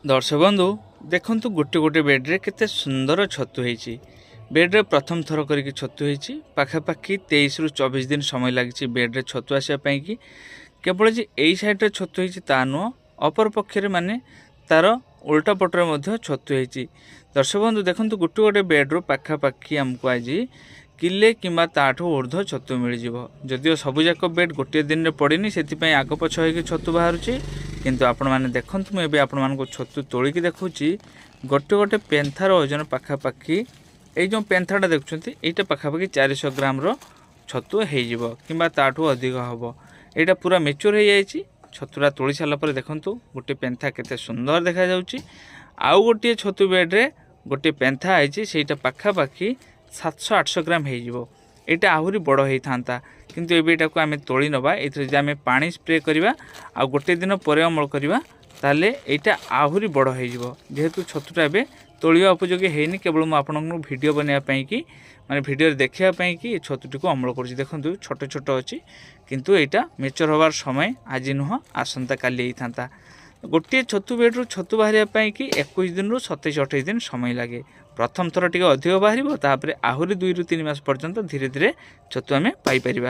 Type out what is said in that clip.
ଦର୍ଶକ ବନ୍ଧୁ, ଦେଖନ୍ତୁ, ଗୋଟେ ଗୋଟେ ବେଡ଼୍ରେ କେତେ ସୁନ୍ଦର ଛତୁ ହେଇଛି। ବେଡ଼୍ରେ ପ୍ରଥମ ଥର କରିକି ଛତୁ ହେଇଛି। ପାଖାପାଖି 23ରୁ 24 ଦିନ ସମୟ ଲାଗିଛି ବେଡ଼୍ରେ ଛତୁ ଆସିବା ପାଇଁକି। କେବଳ ଯେ ଏଇ ସାଇଡ଼୍ରେ ଛତୁ ହେଇଛି ତା ନୁହଁ, ଅପର ପକ୍ଷରେ ମାନେ ତାର ଉଲ୍ଟା ପଟରେ ମଧ୍ୟ ଛତୁ ହେଇଛି। ଦର୍ଶକ ବନ୍ଧୁ, ଦେଖନ୍ତୁ, ଗୋଟେ ଗୋଟେ ବେଡ଼୍ରୁ ପାଖାପାଖି ଆମକୁ ଆଜି କିଲେ କିମ୍ବା ତାଠୁ ଉର୍ଦ୍ଧ୍ୱ ଛତୁ ମିଳିଯିବ। ଯଦିଓ ସବୁଯାକ ବେଡ଼୍ ଗୋଟିଏ ଦିନରେ ପଡ଼ିନି, ସେଥିପାଇଁ ଆଗ ପଛ ହେଇକି ଛତୁ ବାହାରୁଛି। କିନ୍ତୁ ଆପଣମାନେ ଦେଖନ୍ତୁ, ମୁଁ ଏବେ ଆପଣମାନଙ୍କୁ ଛତୁ ତୋଳିକି ଦେଖାଉଛି। ଗୋଟେ ଗୋଟେ ପେନ୍ଥାର ଓଜନ ପାଖାପାଖି, ଏଇ ଯେଉଁ ପେନ୍ଥାଟା ଦେଖୁଛନ୍ତି, ଏଇଟା ପାଖାପାଖି 400 ଗ୍ରାମର ଛତୁ ହେଇଯିବ କିମ୍ବା ତାଠୁ ଅଧିକ ହେବ। ଏଇଟା ପୁରା ମେଚୁର ହେଇଯାଇଛି। ଛତୁଟା ତୋଳି ସାରିଲା ପରେ ଦେଖନ୍ତୁ, ଗୋଟେ ପେନ୍ଥା କେତେ ସୁନ୍ଦର ଦେଖାଯାଉଛି। ଆଉ ଗୋଟିଏ ଛତୁ ବେଡ଼୍ରେ ଗୋଟିଏ ପେନ୍ଥା ହେଇଛି, ସେଇଟା ପାଖାପାଖି 700-800 ଗ୍ରାମ ହେଇଯିବ। ଏଇଟା ଆହୁରି ବଡ଼ ହେଇଥାନ୍ତା, କିନ୍ତୁ ଏବେ ଏଇଟାକୁ ଆମେ ତୋଳି ନେବା। ଏଥିରେ ଯଦି ଆମେ ପାଣି ସ୍ପ୍ରେ କରିବା ଆଉ ଗୋଟେ ଦିନ ପରେ ଅମଳ କରିବା, ତାହେଲେ ଏଇଟା ଆହୁରି ବଡ଼ ହେଇଯିବ। ଯେହେତୁ ଛତୁଟା ଏବେ ତୋଳିବା ଉପଯୋଗୀ ହେଇନି, କେବଳ ମୁଁ ଆପଣଙ୍କୁ ଭିଡ଼ିଓ ବନେଇବା ପାଇଁକି, ମାନେ ଭିଡ଼ିଓରେ ଦେଖିବା ପାଇଁକି ଏ ଛତୁଟିକୁ ଅମଳ କରୁଛି। ଦେଖନ୍ତୁ, ଛୋଟ ଛୋଟ ଅଛି, କିନ୍ତୁ ଏଇଟା ମେଚର ହେବାର ସମୟ ଆଜି ନୁହଁ, ଆସନ୍ତାକାଲି ହେଇଥାନ୍ତା। ଗୋଟିଏ ଛତୁ ବେଡ଼ରୁ ଛତୁ ବାହାରିବା ପାଇଁକି 21 ଦିନରୁ 27-28 ଦିନ ସମୟ ଲାଗେ। ପ୍ରଥମ ଥର ଟିକେ ଅଧିକ ବାହାରିବ, ତାପରେ ଆହୁରି 2ରୁ 3 ମାସ ପର୍ଯ୍ୟନ୍ତ ଧୀରେ ଧୀରେ ଛତୁ ଆମେ ପାଇପାରିବା।